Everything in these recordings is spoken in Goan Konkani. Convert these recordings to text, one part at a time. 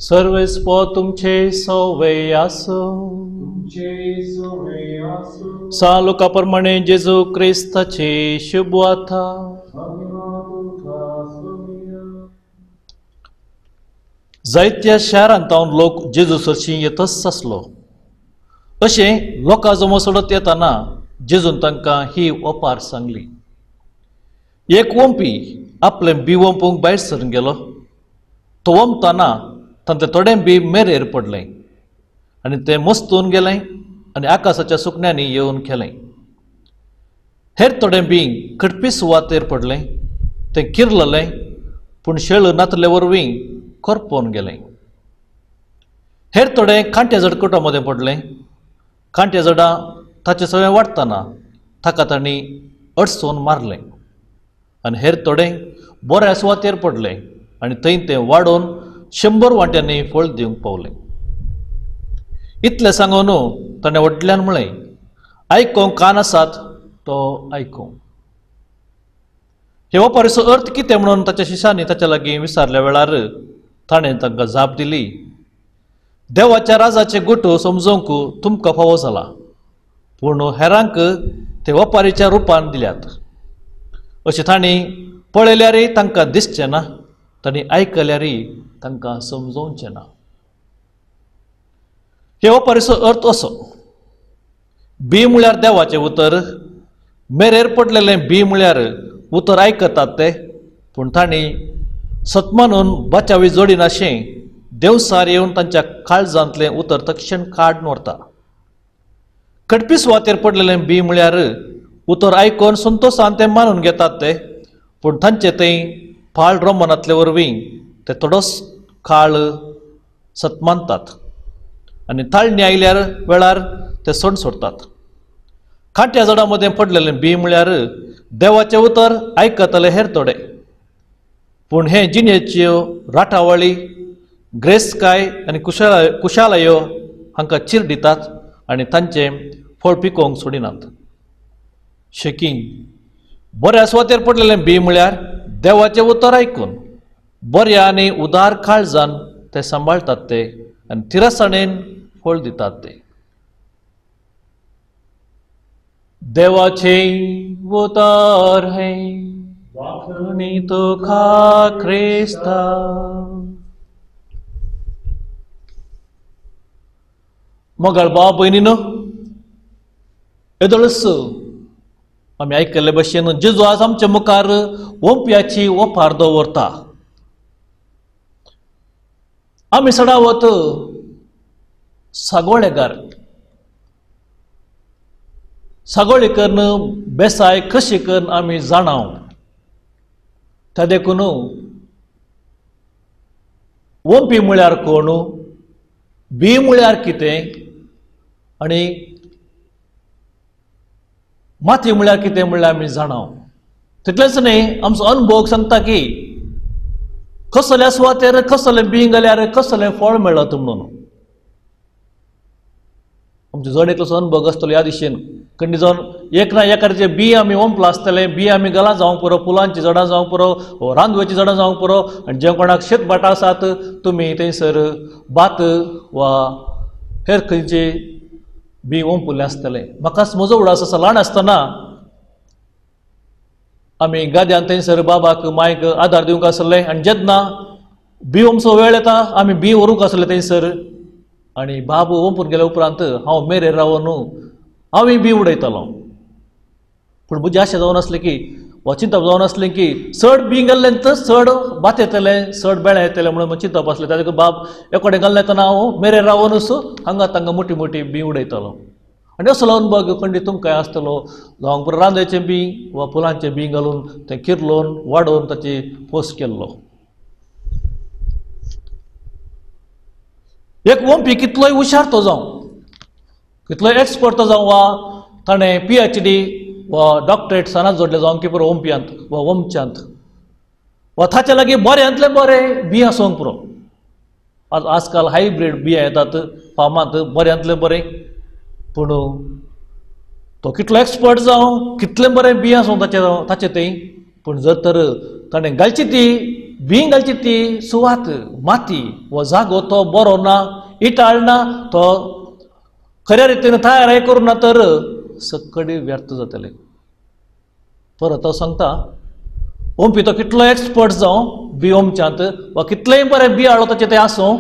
सर्वेस्पो तुमचे सवे आसो सान लुका प्रमाणे जेजू क्रिस्ताची शुभवार्ता. जायत्या शारांत लोक जेजू सरशीं येतच आसलो. अशें लोकां जमो सोडत येताना जेजून तांकां ही ओपार सांगली. एक वंपी आपलें बी वंपूंक भायर सरून गेलो. तो वंपतना तांतलें थोडें बी मेरेर पडलें आनी तें मस्तून गेलें आनी आकाशाच्या सुकण्यांनी येवन खेलें. हेर थोडें बी खटपी सुवातेर पडलें, तें किरललें पूण शेळ नातले वरवीं करपोवन गेलें. हेर थोडें कांट्या झडकुटा मदें पडलें. कांट्या झडां ताचें सगळें वाडटना ताका तांणी अडचून मारलें आनी हेर थोडें बऱ्या सुवातेर पडलें आनी थंय तें वाडोवन 100 वांट्यांनी फळ दिवंक पावलें. इतलें सांगून ताणें व्हडल्यान म्हळें, आयकोंक कान आसात तो आयकों. हे ओपारीचो अर्थ कितें म्हणून ताच्या शिशांनी ताच्या लागीं विचारल्या वेळार ताणें तांकां जाप दिली, देवाच्या राजाचे गुट समजूंक तुमकां फावो जाला, पूण हेरांक ते ओपारीच्या रुपान दिल्यात. अशें तांणी पळयल्यारय तांकां दिसचें ना, तांणी आयकल्यारय तांकां समजोवचें ना. हे ओपारीचो अर्थ असो, बी म्हळ्यार देवाचें उतर, मेरेर पडलेलें बी म्हळ्यार उतर आयकतात ते, पूण तांणी सतमानून बचावी जोडिनाशें देवसार येवन तांच्या काळजांतलें उतर तक्षण काडून व्हरता. खटपी सुवातेर पडलेलें बी म्हळ्यार उतर आयकून संतोशान तें मानून घेतात ते, पूण तांचे थंय पाळ रोमनांतले वरवीं ते थोडोच काळ सतमानतात आनी ताळणी आयल्यार वेळार ते सण सोडटात. कांट्या झाडां मदें पडलेलें बी म्हळ्यार देवाचें उतर आयकतले हेर थोडे, पूण हे जिणेच्यो राटावळी, ग्रेसकाय आनी कुशालयो हांकां चीर दितात आनी तांचें फळ पिकोवंक सोडिनात. शेकीं बऱ्या सुवातेर पडलेलें बी म्हळ्यार देवाचें उतर आयकून बऱ्या आनी उदार काळजान ते सांबाळटात ते आनी थिरसाणेन फळ दितात ते. देवाचें उतर हें वाखणी तुका क्रिस्ता. मोगाळ भाव भयणीनो, येदोळच आमी आयकल्ले भशेन जेजू आज आमच्या मुखार ओंपयाची ओपार दवरता. आमी सडावत सागोळेगार, सागोळी करून बेसाय कशी करून आमी जाणाव. त्या देखून ओंपी म्हळ्यार कोण, बी म्हळ्यार कितें आनी माती म्हळ्यार कितें म्हळ्यार आमी जाणाव. तितलेंच न्हय, आमचो अनुभव सांगता की कसल्या सुवातेर कसलें बी घाल्यार कसलें फळ मेळत म्हणून. आमचो जण एकलोसो अनुभव आसतलो ह्या दिशेन. खंडी जावन एक ना एकाचे बी आमी ओंपलां आसतलें, बी आमी घालां जावंक पुरो, फुलांचीं झाडां जावंक पुरो, रांदवेचीं झाडां जावंक पुरो. आनी जे कोणाक शेत भाटां आसात तुमी थंयसर भात वा हेर खंयचे बी ओंपुल्लें आसतलें. म्हाकाच म्हजो उडास आसा, ल्हान आसतना आमी गाद्यान थंयसर बाबाक मायक आदार दिवंक आसले आनी जेन्ना बी ओमचो वेळ येता आमी बी व्हरूंक आसले थंयसर आनी बाब ओंपून गेल्या उपरांत हांव मेरेर रावन हांवूय बी उडयतालो. पूण म्हजें अशें जावन आसलें की वा चिंतप जावन आसलें की चड बी घाल्लें तर चड भात येतलें, चड बेळे येतलें म्हणून चिंतप आसलें. ताजे बाब एकोडें घाल्लें तेन्ना हांव मेरेर रावनूच हांगा तांकां मोटी मोटी बी उडयतालो. आनी असलो अनुभव खंडी तुमकां आसतलो. जावंक पुरो रांदयचें बी वा फुलांचें बी घालून तें किर्लोवन वाडोवन ताची पोस केल्लो. एक ओंपी कितलोय हुशार तो जावं, कितलोय एक्सपर्ट तो जावं वा ताणें PhD वा डॉक्टरेट सनात जोडलें जावं की पुरो ओंपयांत वा ओमच्यांत वा ताचे लागीं बऱ्यांतलें बरें बी आसूंक पुरो. आज आजकाल हायब्रीड बियां येतात फार्मांत बऱ्यांतलें बरें, पूण तो कितलो एक्सपर्ट जावं, कितलें बरें बी आसूं ताचें थंय, पूण जर तर ताणें घालची ती बी घालची ती सुवात माती वा जागो तो बरो ना, इटाळ ना, तो खऱ्या रितीन तयार करूं ना तर सगळी व्यर्थ जातले. परत हांव सांगता, ओंपी तो कितलो एक्सपर्ट जावं बी ओमच्यांत वा कितलेंय बरें बी हाडलो ताचें तें आसूं,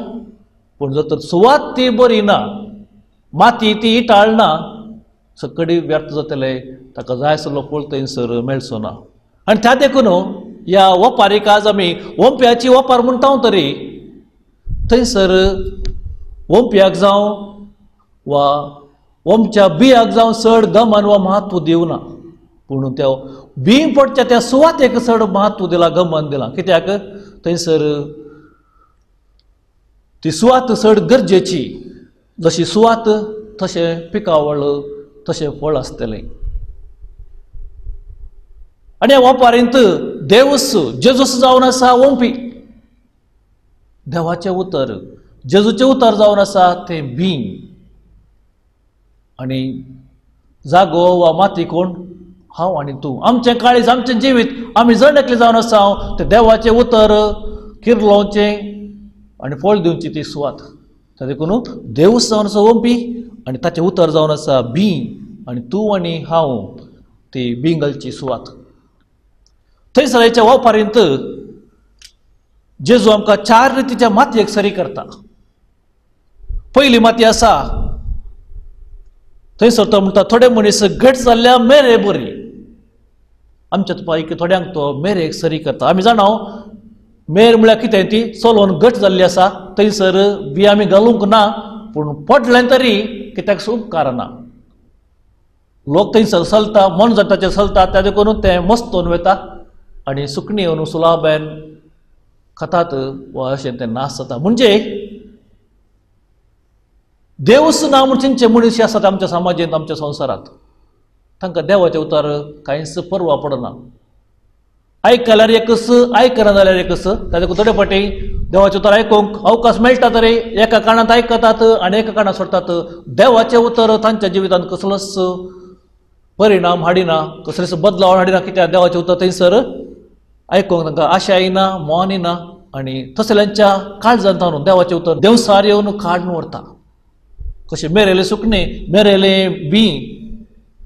पूण जर तर सुवात ती बरी ना, माती ती इटाळ ना, सगळी व्यर्थ जातले, ताका जाय आसलो फळ थंयसर मेळचो ना. आनी त्या देखून ह्या ओपारीक आज आमी ओंप्याची ओपार म्हणटा तरी थंयसर ओंप्याक जावं वा ओमच्या बियाक जावं चड गमन वा म्हत्व दिवना, पूण त्या बी पडच्या त्या सुवातेक चड म्हत्व दिलां, गमन दिलां. कित्याक थंयसर ती सुवात चड गरजेची, जशी सुवात तशें पिकावळ तशें फळ आसतलें. आनी ह्या ओपारींत देवूच जेजूस जावन आसा ओंपी, देवाचें उतर जेजूचें उतर जावन आसा तें बी आनी जागो वा माती कोण, हांव आनी तूं. आमचें काळीज, आमचें जिवीत आमी जण एकलें जावन आसा तें देवाचें उतर किर्लोवचें आनी फळ दिवची ती सुवात. देखून देवूच जावन आसा ओंपी आनी ताचें उतर जावन आसा बी आनी तूं आनी हांव ती बी घालची सुवात. थंयसर ओपारींत जेजू आमकां चार रितीच्या मातयेक सरी करता. पयली माती आसा थंयसर तो म्हणटा थोडे मनीस घट जाल्ल्या मेरे बरी. आमच्या पैकी थोड्यांक तो मेरेक सरी करता. आमी जाणा मेर म्हळ्यार कितें, ती चलोवन घट जाल्ली आसा, थंयसर बी आमी घालूंक ना, पूण पडलें तरी कित्याक उपकारना. लोक थंयसर चलता, मन जाताचेर चलता, त्या देखून तें मस्तोवन वता. आनी सुकणीं येवन सुलाबेन खातात वा अशें तें नाश जाता. म्हणजे देवच ना म्हूण चिंतचे मनीस आसात आमच्या समाजांत, आमच्या संवसारांत. तांकां देवाचें उतर कांयच पर्वा पडना. आयकल्यार एकच, आयकना जाल्यार एकच. ताजे थोडे फावटी देवाचें उतर आयकूंक अवकाश मेळटा तरी एका कानांत आयकतात आनी एका कानांत सोडटात. देवाचें उतर तांच्या जिवितांत कसलोच परिणाम हाडिना, कसलेच बदलाव हाडिना. कित्याक देवाचें उतर थंयसर आयकूंक तांकां आशा येना, मन येना आनी तसल्यांच्या काळजांत आणून देवाचें उतर देवसार येवन काडून व्हरता. कशें मेरेलें सुकणें, मेरेलें बी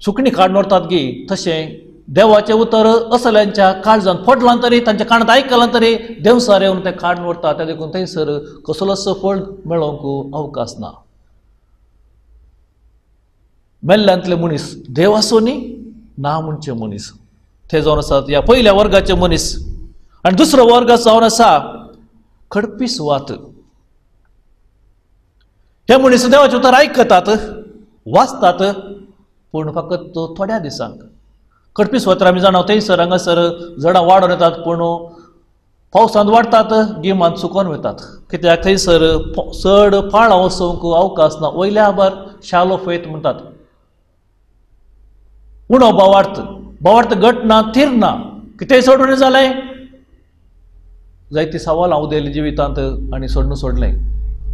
सुकणीं काडून व्हरतात गी, तशें देवाचें उतर असल्यांच्या काळजांत पडलां तरी, तांच्या कानांत आयकलां तरी देवसार येवन तें काडून व्हरता. त्या देखून थंयसर कसलोच फळ मेळोवंक अवकाश ना. मेल्ल्यांतले मनीस देव आसूं न्ही ना म्हणचे मनीस ते जावन आसात ह्या पयल्या वर्गाचे मनीस. आनी दुसरो वर्ग जावन आसा खडपी सुवात. हे मनीस देवाचें उतर आयकतात, वाचतात, पूण फकत थोड्या दिसांक. खडपी सुवात आमी जाणा थंयसर हांगासर झाडां वाडोवन येतात, पूण पावसांत वाडटात, गिमांत सुकोन वतात. कित्याक थंयसर चड पाळां वचोवंक अवकाश ना. वयल्या आबार शालो फेत म्हणटात. उणो भावार्थ, भावार्थ घट ना, थीर ना. कितेंय सोडून जालें, जायती सवालां उदयली जिवितांत आनी सोडून सोडलें.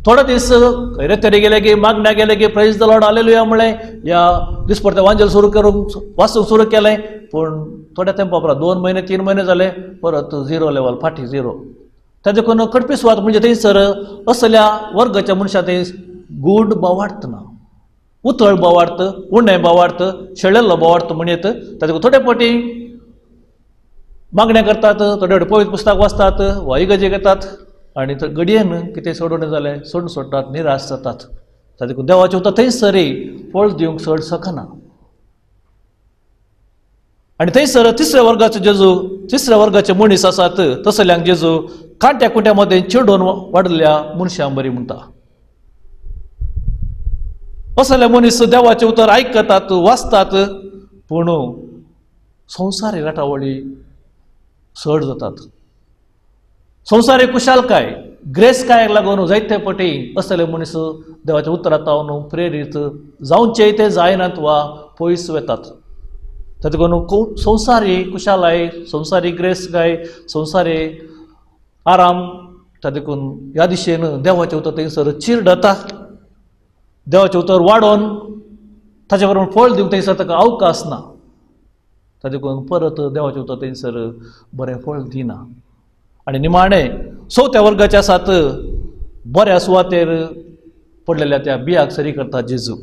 थोडे दीस खंय तरी गेले की, मागण्या गेले की, प्रेज the Lord hallelujah म्हळें, ह्या दिसपडते वांजेल सुरू करूंक वाचूंक सुरू केलें, पूण थोड्या तेंपा उपरांत 2 म्हयने 3 म्हयने जाले, परत झिरो लेवल, फाटीं झिरो. त्या देखून खडपी सुवात म्हणजे थंयसर असल्या वर्गाच्या मनशां थंय गूढ भावार्थ ना, उतळ भावार्थ, उणें भावार्थ, शेळेल्लो भावार्थ म्हणयत. ताजे देखून थोडे फावटी मागण्या करतात, थोडे फावटी पवित्र पुस्तक वाचतात वा इगर्जे घेतात आनी घडयेन कितें सोडून जालें सोडून सोडटात, निराश जातात. ताजे देखून देवाचें उतर थंयसरय फळ दिवंक चड शकना. आनी थंयसर तिसऱ्या वर्गाचो जेजू, तिसऱ्या वर्गाचे मनीस आसात तसल्यांक जेजू कांट्या कुंट्या मदें चिडून वाडल्या मनशां बरी म्हणटा. असले मनीस देवाचें उतर आयकतात, वाचतात, पूण संवसारी राटावळी चड जातात. संवसारी कुशालकाय, ग्रेसकायक लागून जायते पटी असले मनीस देवाच्या उतरांत जावन प्रेरीत जावचे ते जायनात वा पयस वतात. ताका लागून संवसारी कुशालाय, संवसारी ग्रेसकाय, संवसारी आराम, ताका देखून ह्या दिशेन देवाचें उतर थंयसर चिरडता. देवाचें उतर वाडोवन ताचे बरोबर फळ दिवंक थंयसर ताका अवकाश ना. ताका देखून परत देवाचें उतर थंयसर बरें फळ दिना. आनी निमाणें चवथ्या वर्गाचे आसात बऱ्या सुवातेर पडलेल्या त्या बियाक सरी करता जेजू.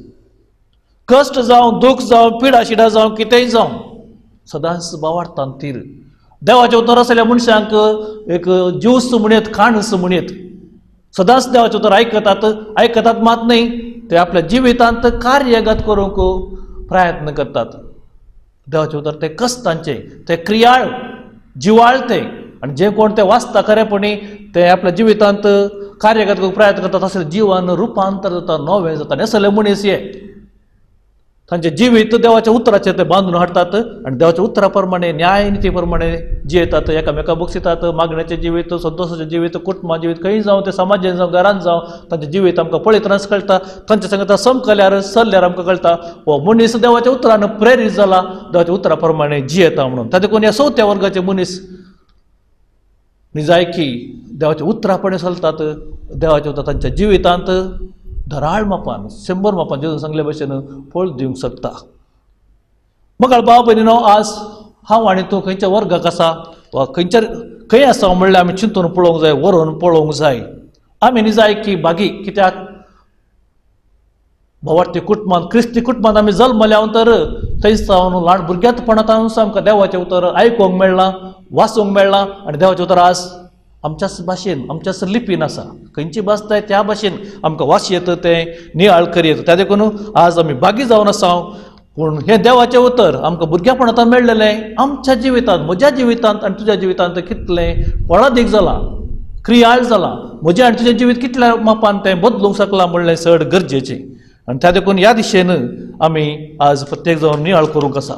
कश्ट जावं, दूख जावं, पिडा शिडा जावं, कितेंय जावं, सदांच भावार्थान तीर. देवाचें उतर आसलेल्या मनशांक एक ज्यूस म्हणयत, खाणस म्हणयत. सदांच देवाचें उतर आयकतात, आयकतात मात न्हय, ते आपल्या जिवितांत कार्यगत करूंक प्रयत्न करतात. देवाचें उतर तें कश्टांचें, तें क्रियाळ, जिवाळ तें. आनी जे कोण ते वाचता खरेपणी ते आपल्या जिवितांत कार्यगत करूंक प्रयत्न करतात, तसलें जिवन रुपांतर जाता, नवें जाता. आनी असले मनीस हे तांचें जिवीत देवाच्या उतराचेर ते बांदून हाडटात आनी देवाच्या उतरा प्रमाणे, न्याय निती प्रमाणे जियेतात, एकामेका बक्षितात. मागण्याचें जिवीत, संतोशाचें जिवीत, कुटुंबा जिवीत, खंय जावं तें समाजान जावं, घरान जावं, तांचें जिवीत आमकां पळयतनाच कळटा. तांच्या सांगता समकल्यार सरल्यार आमकां कळटा हो मनीस देवाच्या उतरान प्रेरीत जाला, देवाच्या उतरा प्रमाणे जियेता म्हणून. ताका देखून ह्या चवथ्या वर्गाचे मनीस निजायकी देवाच्या उतरा प्रमाणे चलतात. देवाच्या उतर तांच्या जिवितांत धराळ मापान, 100 मापान जेजून सांगले भशेन फळ दिवंक शकता. मग भाव भयणीनो, आज हांव आनी तूं खंयच्या वर्गाक आसा वा खंयच्या खंय आसा म्हणल्यार आमी चिंतून पळोवंक जाय, वरोवन पळोवंक जाय. आमी निजायकी बागी, कित्याक भावार्थी कुटुंबांत, क्रिस्ती कुटुंबांत आमी जल्मल्या तर थंय सावन ल्हान भुरग्यांतपणांत आमकां देवाचें उतर आयकूंक मेळ्ळां, वाचूंक मेळ्ळां आनी देवाचें उतर आज आमच्याच भाशेन, आमच्याच लिपीन आसा. खंयची भास जाय त्या भाशेन आमकां वास येता, तें नियाळ करी येता. त्या देखून आज आमी बागी जावन आसा. पूण हें देवाचें उतर आमकां भुरग्यापणांत मेळ्ळेलें आमच्या जिवितांत, म्हज्या जिवितांत आनी तुज्या जिवितांत कितलें फळादीक जालां, क्रियाळ जालां, म्हजें आनी तुजें जिवीत कितल्या मापान तें बदलूंक शकलां म्हणलें चड गरजेचें. आनी त्या देखून ह्या दिशेन आमी आज प्रत्येक जावन नियाळ करूंक आसा.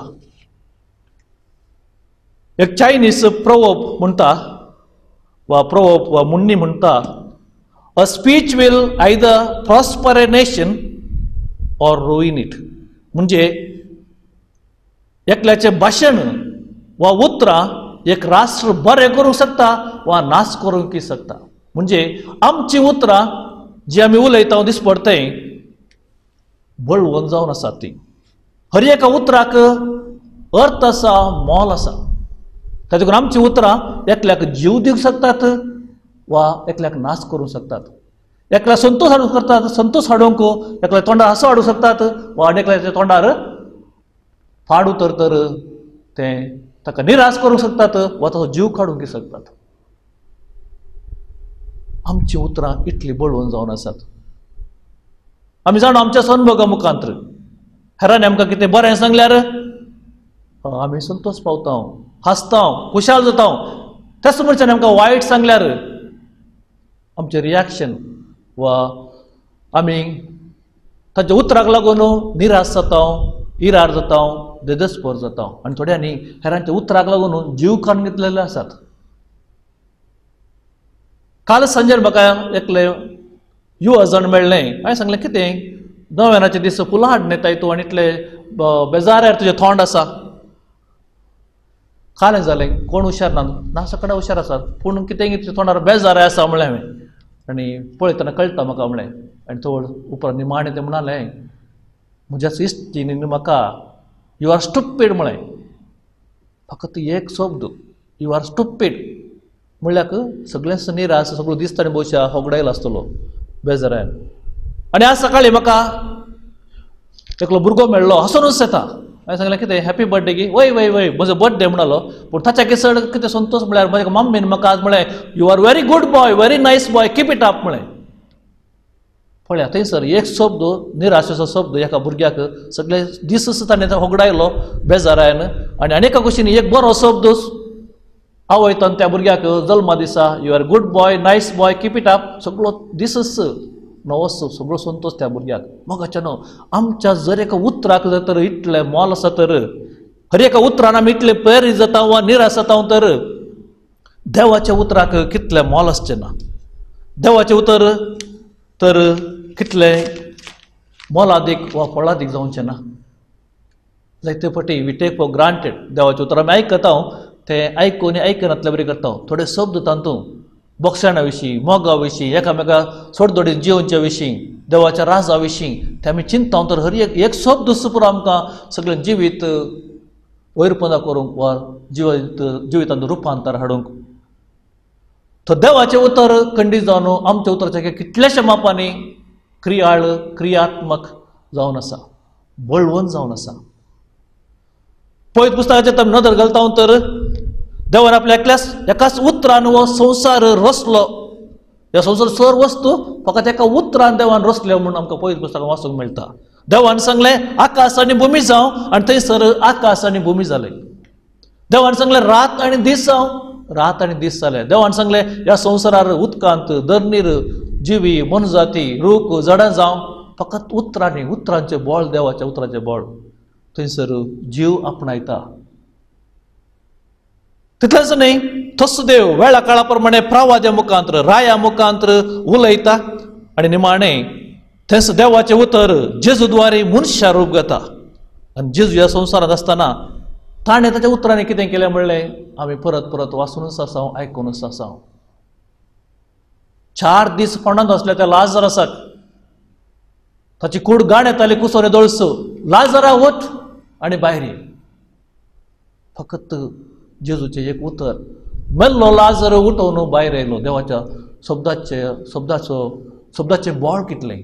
एक चायनीज प्रोवर्ब म्हणटा वा प्रोवर्ब वा मुन्नी म्हणटा, a speech will either prosper a nation or ruin it. म्हणजे एकल्याचें भाशण वा उतरां एक राष्ट्र बरें करूंक शकता वा नाश करूंक शकता. म्हणजे आमची उतरां जी आमी उलयता दीस पडटय बळवंत जावन आसात ती. हर एका उतराक अर्थ आसा, मोल आसा. ताचे करून आमची उतरां एकल्याक जीव दिवंक शकतात वा एकल्याक नाश करूंक शकतात. एकल्याक संतोष हाडूंक करतात, संतोष हाडूंक एकल्या तोंडार हांसो हाडूंक शकतात वा आनी एकल्याच्या तोंडार फाड उतर तर तें ताका निराश करूंक शकतात वा ताचो जीव काडूंक शकतात. आमची उतरां इतली बळवंत जावन आसात. आमी जाणा आमच्या सनभोगा मुखांत्र हेरांनी आमकां कितें बरें सांगल्यार आमी संतोष पावता, हांसता, खुशाल जाता. त्याच मनशान आमकां वायट सांगल्यार आमचें रिएक्शन वा आमी ताच्या उतराक लागून निराश जाता, इरार जाता, देदस्पर जाता. आनी थोड्यांनी हेरांच्या उतराक लागून जीव काडून घेतलेले आसात. काल सांजेर म्हाका एकलें युवा जाण मेळ्ळें. हांवें सांगलें, कितें नव्यानाचे दीस फुलां हाडून येताय तूं आनी इतले बेजारार तुजें तोंड आसा. कालें जालें, कोण हुशार ना, ना सगळे हुशार आसात, पूण कितें तुज्या तोंडार बेजार आसा म्हणलें हांवें. आनी पळयतना कळटा म्हाका म्हणलें. आनी थोड उपरांत निमाणें तें म्हणालें, म्हज्याच इश्टिणीन म्हाका you are stupid म्हळें. फकत एक शब्द, you are stupid म्हणल्यार सगळेंच निराश, सगळो दीस ताणें भोवशा होगडायलो आसतलो बेजारान. आनी आज सकाळीं म्हाका एकलो भुरगो मेळ्ळो, हांसोनूच येता. हांवें सांगलें, कितें हॅपी बर्थडे गी? वय वय वय, म्हजो बर्थडे म्हणालो. पूण ताच्या चड कितें संतोष म्हळ्यार म्हज्या मम्मीन म्हाका आज म्हळें, you are very good boy, very nice boy, keep it up म्हळें. पळया थंयसर एक शब्द, निराशेचो शब्द एका भुरग्याक सगळे दीस ताणें होगडायलो बेजारान. आनी आनी एका कुशीन एक बरो शब्द आवयतान त्या भुरग्याक जल्मा दिसा, you are good boy, nice boy, keep it up, सगळो दीसच नवोच सगळो संतोष त्या भुरग्याक. मोगाच्या न्हू, आमच्या जर एका उतराक जर तर इतलें मोल आसा तर, हर एका उतरान आमी इतले प्रेरीत जाता वा निराश जाता तर देवाच्या उतराक कितलें मोल आसचें ना. देवाचें उतर तर कितलें मोलादीक वा फळादीक जावचें ना. जायते फावटी we take for granted देवाचें उतर आमी आयकता, तें आयकून आयकनातले बरी करता. थोडे शब्द तातूंत बोक्षाणा विशीं, मोगा विशीं, एकामेका सोडदोडीन जिवनच्या विशीं, देवाच्या राजा विशीं ते आमी चिंतता तर हर एक एक शब्द पुरो आमकां सगळें जिवीत वैरपणां करूंक वा जिवितांत रुपांतर हाडूंक. तर देवाचें उतर खंडीत जावन आमच्या उतराचें कितल्याश्या मापांनी क्रियाळ, क्रियात्मक जावन आसा, बळवंत जावन आसा. पवित्र पुस्तकाचेर आमी नदर घालता तर देवान आपल्या एकल्याच एकाच उतरान हो संवसार रचलो. ह्या संवसार सर वस्तू फकत एका उतरान देवान रचल्यो म्हणून आमकां पवित्र पुस्तकां वाचूंक मेळटा. देवान सांगलें आकाश आनी भुमी जावं, आनी थंयसर आकाश आनी भुमी जालें. देवान सांगलें रात आनी दीस जावं, रात आनी दीस जाले. देवान सांगलें ह्या संवसारार उदकांत, धरणीर जिवी मनजाती, रूख झाडां जावं, फकत उतरांनी, उतरांचें बळ, देवाच्या उतरांचें बळ थंयसर जीव आपणायता. तितलेंच न्हय, तसो देव वेळा काळा प्रमाणे प्रवाद्या मुखांत्र, राया मुखांत्र उलयता. आनी निमाणें थंयस देवाचें उतर जेजू द्वारे मनशा रूप घेता. आनी जेजू ह्या संवसारांत आसतना ताणें ताच्या उतरांनी कितें केलें म्हणलें आमी परत परत वाचूनच आसा, आयकूनच आसा. 4 दीस फोंडांत आसल्या त्या लाजरासाक ताची कूड गाण येताली कुसोने दोळसो, लाजरा वच आनी भायर ये. फकत जेजूचें एक उतर, मेल्लो लाजर उठोवन भायर आयलो. देवाच्या शब्दाचें बळ कितलें.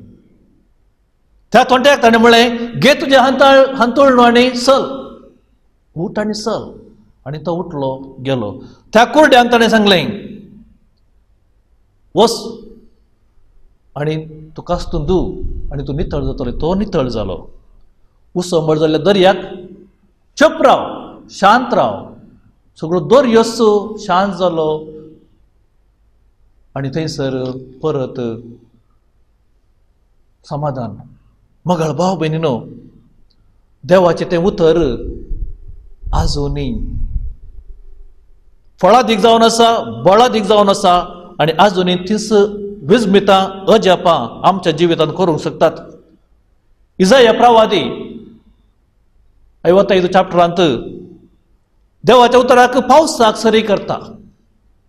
त्या तोंट्याक ताणें म्हणलें, घे तुजें हांतुळणो आनी चल, उठ आनी चल. आनी तो उठलो, गेलो. त्या कुरड्यांक ताणें सांगलें, वच आनी तुकाच तूं धू आनी तूं नितळ जातलो. तो नितळ जालो. उसंबळ जाल्ल्या दर्याक चप राव, शांत राव, सगळो दर्यो शांत जालो. आनी थंयसर परत समाधान. मगळ भाव भयणीनो, देवाचें तें उतर आजुनूय फळादीक जावन आसा, बळादीक जावन आसा आनी आजुनूय तीच विस्मितां अजापां आमच्या जिवितांत करूंक शकतात. इजाया प्रवादी 51 चॅप्टरांत देवाच्या उतराक पावसाक सरी करता.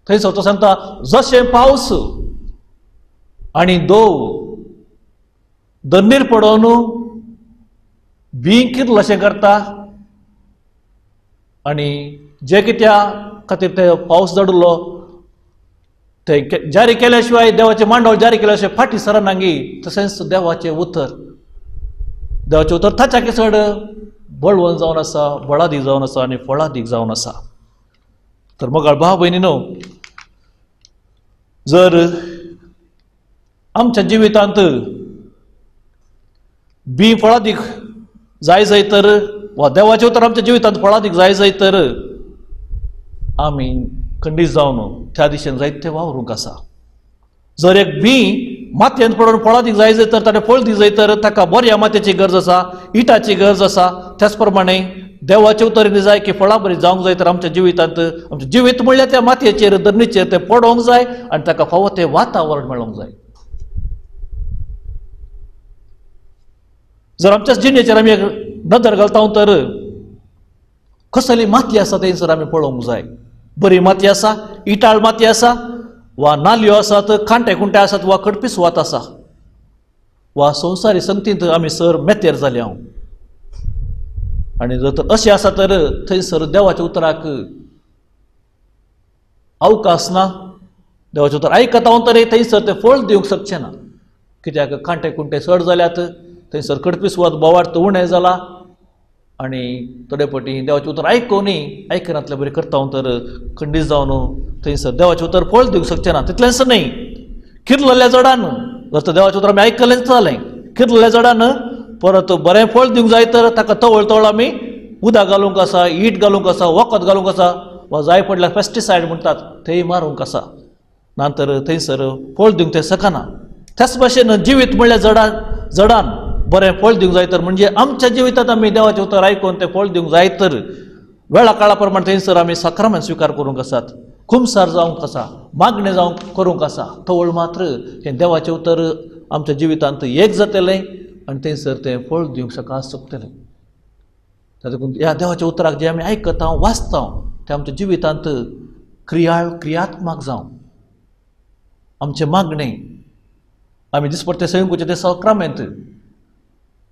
थंयसर तो सांगता, जशें पावस आनी दोव दन्नीर पडोवन बीं कितलेशें करता आनी जे कित्या खातीर ते पावस धाडलो ते जारी केल्या शिवाय, देवाचें मांडवळ जारी केल्या शिवाय फाटीं सरनागी, तशेंच देवाचें उतर, देवाचें उतर ताच्या चड बळवंत जावन आसा, बळादीक जावन आसा आनी फळादीक जावन आसा. तर मोगाळ भाव भयणीनो, जर आमच्या जिवितांत बी फळादीक जाय जाय तर, वा देवाचें उतर आमच्या जिवितांत फळादीक जाय जाय तर आमी खंडीत जावन त्या दिशेन जायते वावरूंक आसा. जर एक बी मातयेंत पडून फळादीक जाय जाय तर, ताणें फळ दी जाय तर ताका बऱ्या मातयेची गरज आसा, इटाची गरज आसा. त्याच प्रमाणे देवाचें उतर जाय की फळां बरी जावंक जाय तर आमच्या जिवितांत आमचें जिवीत म्हणल्यार त्या मातयेचेर धरणीचेर तें पडोवंक जाय आनी ताका फावो तें वातावरण मेळोवंक जाय. जर आमच्या जिणेचेर आमी एक नदर घालता तर कसली माती आसा थंयसर आमी पळोवंक जाय. बरी माती आसा, इटाळ माती आसा, वा नालयो आसात, कांटे कुंटे आसात, वा कडपी सुवात आसा, वा संवसारी संगतींत आमी सर मेतेर जाले हांव. आनी जर तर अशें आसा तर थंयसर देवाच्या उतराक अवकाश ना. देवाचें उतर आयकता हांव तरी थंयसर तें फळ दिवंक शकचें ना, कित्याक कांटे कुंटे चड जाल्यात, थंयसर कडपी सुवात बोवाळ उणें जाला आनी थोडे फावटी देवाचें उतर आयकुनूय आयकनातले बरें करता हांव तर खंडीत जावन थंयसर देवाचें उतर फळ दिवंक शकचें ना. तितलेंच न्हय, किरलेल्या जडान जर तर देवाचें उतर आमी आयकलेंच जालें, किरलेल्या जडान परत बरें फळ दिवंक जाय तर ताका तवळ तवळ आमी उदक घालूंक आसा, ईट घालूंक आसा, वखद घालूंक आसा, वा जाय पडल्यार पेस्टिसायड म्हणटात थंय मारूंक आसा, ना तर थंयसर फळ दिवंक तें शकना. त्याच भाशेन जिवीत म्हणल्यार जडान जडान बरें फळ दिवंक जाय तर म्हणजे आमच्या जिवितांत आमी देवाचें उतर आयकून तें फळ दिवंक जाय तर वेळा काळा प्रमाण थंयसर आमी साक्रामेंत स्विकार करूंक आसात, कुमसार जावंक आसा, मागणें जावंक करूंक आसा. तवळ मात्र हें देवाचें उतर आमच्या जिवितांत एक जातलें आनी थंयसर तें फळ दिवंक शकतलें. देखून ह्या देवाच्या उतराक जें आमी आयकता वाचता तें आमच्या जिवितांत क्रियाळ क्रियात्मक जावं. आमचें मागणें आमी दिसपट्टें संयुगचें तें साक्रामेंत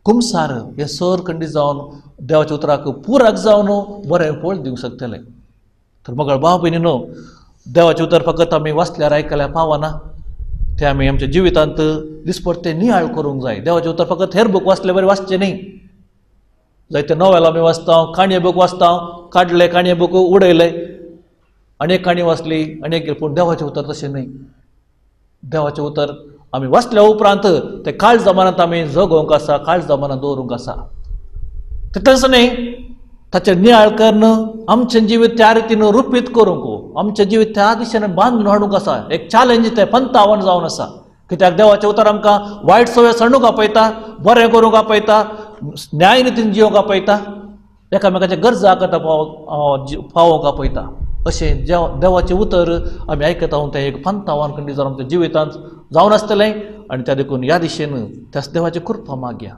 कुमसार हे सर खंडीत जावन देवाच्या उतराक पुरक जावन बरें फळ दिवंक शकतलें. तर मोगाळ भाव भयणीनो, देवाचें उतर फकत आमी वाचल्यार आयकल्यार पावना, तें आमी आमच्या जिवितांत दिसपट्टें नियाळ करूंक जाय. देवाचें उतर फकत हेर बूक वाचले बरें वाचचें न्ही. जायते नॉवेल आमी वाचता, काणये बूक वाचता, काडले काणये बूक उडयले आनी एक काणी वाचली आनी एक, पूण देवाचें उतर तशें न्ही. देवाचें उतर आमी वाचल्या उपरांत ते काळ जमानांत आमी जगोवंक आसा, काळ जमानांत दवरूंक आसा. तितलेंच न्ही, ताचें नियाळ करून आमचें जिवीत त्या रितीन रुपीत करूंक, आमचें जिवीत त्या दिशेन बांदून हाडूंक आसा. एक चॅलेंज तें पंतावन जावन आसा, कित्याक देवाचें उतर आमकां वायट सवय सांडूंक आपयता, बरें करूंक आपयता, न्याय नितीन जिवंक आपयता, एकामेकाच्या गरजा आकता पावोवंक आपयता. अशें देवाचें उतर आमी आयकता तें एक पंतावन खंडीत जावन आमच्या जिवितांत जावन आसतलें. आनी त्या देखून ह्या दिशेन त्याच देवाचें कृपा मागया.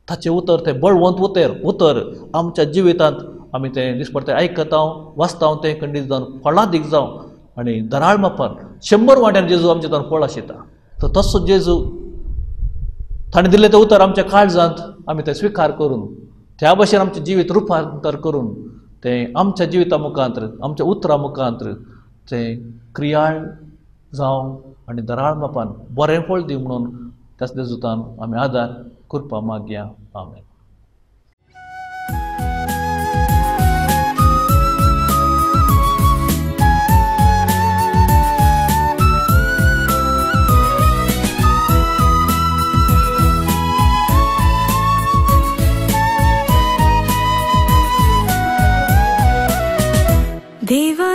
ताचें उतर तें बळवंत उतर उतर आमच्या जिवितांत आमी तें दिसपट्टें आयकता वाचता तें खंडीत जावन फळादीक जावं आनी दराळ मापान 100 वांट्यान जेजू आमच्या जावन फळ आशिता. तर तसो जेजू ताणें दिल्लें तें उतर आमच्या काळजांत आमी तें स्विकार करून त्या भशेन आमचें जिवीत रुपांतर करून तें आमच्या जिविता मुखांतर आमच्या उतरां मुखांतर तें क्रियाळ जावं आनी दराळ मापान बरें फळ दिवं म्हणून त्याच जेजुतान आमी आदार कृपा मागया. आमेन. देवा